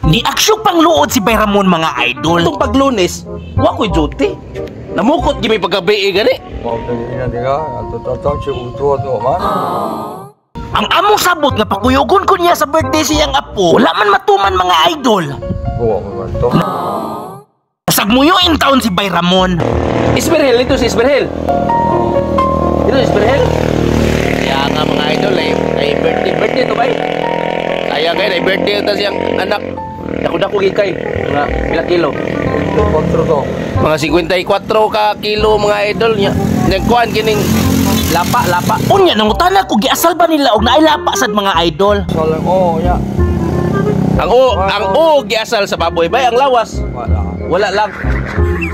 Ni aksyon pang luod si Bay Ramon, mga idol. Itong paglunes, wa ko'y duty. Namukot gimi paggabi eh, gani. Mao ina diga, ato tatang si uto ato man. Ang among sabot nga pakuyugon ko niya sa birthday siyang apo, wala man matuman, mga idol. Buwa mo man to. Sagmuyo in taon si Bay Ramon. Isberhel, ito si Isberhel. Ito si Isberhel. Kaya nga mga idol, ay birthday, birthday to bay. Kaya kayo, ay birthday ito siyang anak. Dako-dako gikay. Mga pila kilo? Kontro to. Mga 54 ka kilo, mga idol niya. Nagkuhan kining lapa, lapa. Unya, nangutana ko giasal ba nila og naay lapa sad, mga idol. Salang oh ya. Ang o giasal sa baboy bay, ang lawas Wala. Wala lang.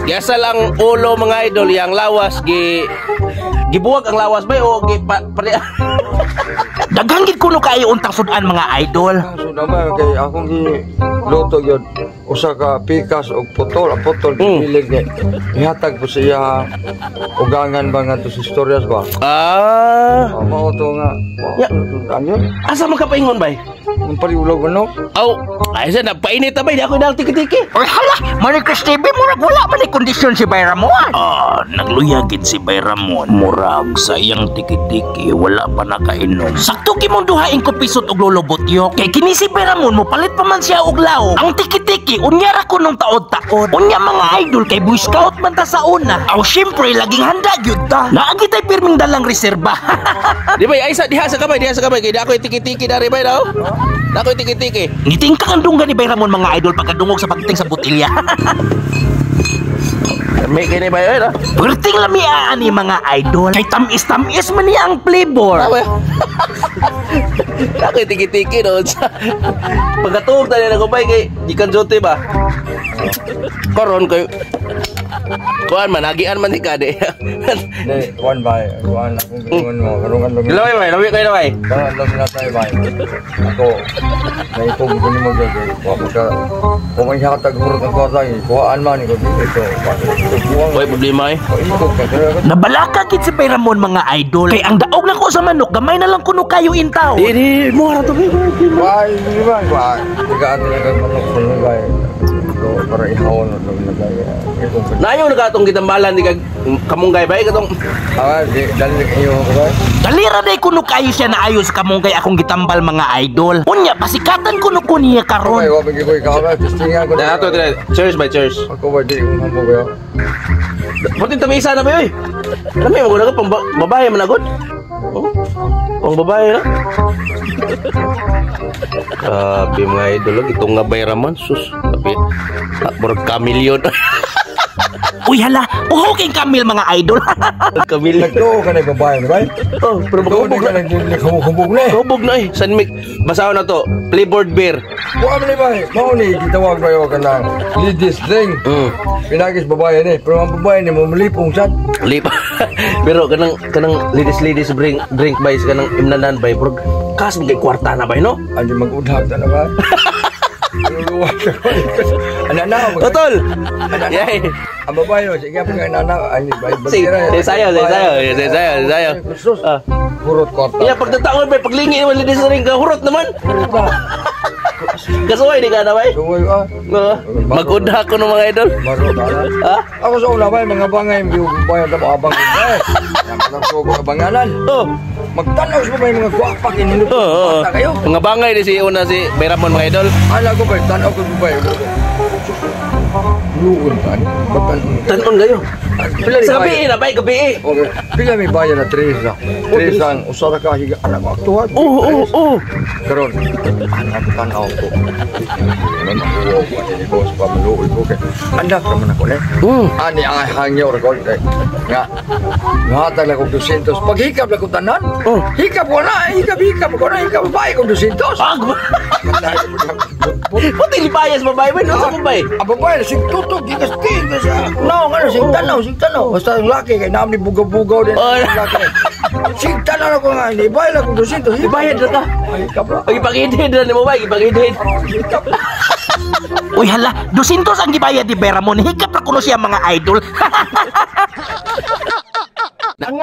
Giasal ang ulo, mga idol, yang lawas gibuwag ang lawas bay o gi pa, Daghan gid kuno kaayo untang sudan, mga idol. So naman kay akong gi luto gyud usa ka pikas og putol, ang putol gipilig ni. Ihatag po siya ugangan ba nga to sa istorya ba? Ah. Oh, mao to nga. Ya. Ang yun. Asa man ka paingon bay? Ang paliulog manok. Aw, ay sa nagpainit ta bay, di ako dal tiki-tiki. Oy hala, Manicris TV, murag wala man ni kondisyon si Bay Ramon. Ah, nagluya gid si Bay Ramon. Murag sa iyang tiki-tiki wala pa nakainom. Sakto kimong duhain ko pisot og Lolo Butyok. Kay kini si Bay Ramon mo palit pa man siya og laog. Ang tiki-tiki unya ra ko nung taod-taod. Unya, mga idol, kay Boy Scout man ta sa una. Aw syempre laging handa gyud ta. Naa gid tay pirming dalang reserba. Di bay, ay sa diha sa kamay, diha sa kamay kay di ako tiki-tiki dari bay daw. Di ako tiki-tiki. Nitingkang ang dunggan ni Bay Ramon, mga idol, pagkadungog sa pagdating sa botilya. May kini bay oy no. Perting lamia ani, mga idol. Kay tamis-tamis man niya ang flavor. Tama. Ako tiki-tiki no. Pagkatuog tani na ko bay kay gikan jote ba. Karon kay kuan man agian man ni ka di. Di, kuan bay, kuan akong giingon mo, karungan lang. Laway bay, laway kayo laway. Karungan lang sinatay bay. Ako, naipong ko nimo gyud kay wa mo ka kung may hatag hurot ang kwarta, kuhaan man ko dito. Kuhaan. Way problema eh. Ikot ka kaya Nabalaka gid si Bay Ramon, mga idol. Kay ang daog na ko sa manok, gamay na lang kuno kayo intaw. Di di mo ra to. Bay, di ba? Bay, tigaan nila kang manok sa lugay. So, para ihawon na lang nagay. Ikot ka. Nayo na katong gitambalan di kag kamunggay bay katong Ah, di dali kayo ko bay. Dalira day kuno kayo siya na ayo sa kamunggay akong gitambal, mga idol. Unya pasikatan kuno ko niya Okay, karon. wa bigi ko ikaw ba? Testingan ko. Na ato dire. Cheers bay, cheers. Ako ba di ko hambog ba? Pati tamisa na ba oy? Lami mo na pang babae man agad. Oh. Pang babae na. Grabe, mga idol, itong nga Bay Ramon, sus, sabi, murag kamilyon. Uy hala, uhaw kay kamil, mga idol. Kamilyon. Nagtuo ka na babae, di ba? Oh, pero Tuo makahubog ka na. na na. Hubog na eh. San Mic, basahon na to. Flavored beer. Wa man ni bay. Mao ni gitawag ba ka ng ladies drink. Pinagis babae ni, pero ang babae ni mo malipong sad. Lip. Pero kanang kanang ladies ladies drink drink bay sa kanang imnanan bay pero kas kay kwarta na bay no. Andi mag-udhag ta na ba? Luluwag ko. Anak na. Totol. Yay. Ang babae no, sige pa kay nana, ay bay. Sige, say sayo, say sayo, say sayo, say sayo. Sus. Ah. Hurot kwarta. Iya, pagtataon bay paglingi naman ladies drink ka hurot naman. Hurot na. Kasuway di ka na bay. Suway ah. Oo. Mag-udha ko ng mga idol. Baro ta na. Ha? Ako sa una bay, mga bangay, bayad na abang ko bay. Nakatang ko abanganan. Oh. Magtanaw sa bay mga gwapa kinindot. Oo. Oo. Bata kayo. Mga bangay ni si una si Bay Ramon, mga idol. Ala ko bay, tanaw ko bay. Luon ka ni. Batan. Tanon kayo. Pila ni Sa gabi bayad? na bay, gabi. Okay. Pila may bayad na tres na. Tres ang usara ka higa anak ko aktuhan. Oo. Karon anak tanaw ko. Ano ko ko ani ko sa pamaluoy ko kay. Anak naman ako ni. Ani ang hangyo ra ko kay. Nga. Ngatag lang kog 200. Paghikap lang ko tanan. Oh. Hikap ko na, hikap hikap ko na, hikap babae kog 200. Pag Puti lipayas babae bay, no sa babae. Ang babae, sig tutog, gikas tin, sa naong, ano, sig tanaw, sig tanaw. Basta ang laki, kay naam ni bugaw-bugaw din. Oh. Ang laki. Sig tanaw ako nga, hindi bayad ako 200. Ibayad na ka. Ay, hikap ra. Pag ipag-idid na ni mo bay, ipag-idid. Hikap. Uy hala, 200 ang gibayad ni Bay Ramon. Hikap ra kuno siya, mga idol. Ang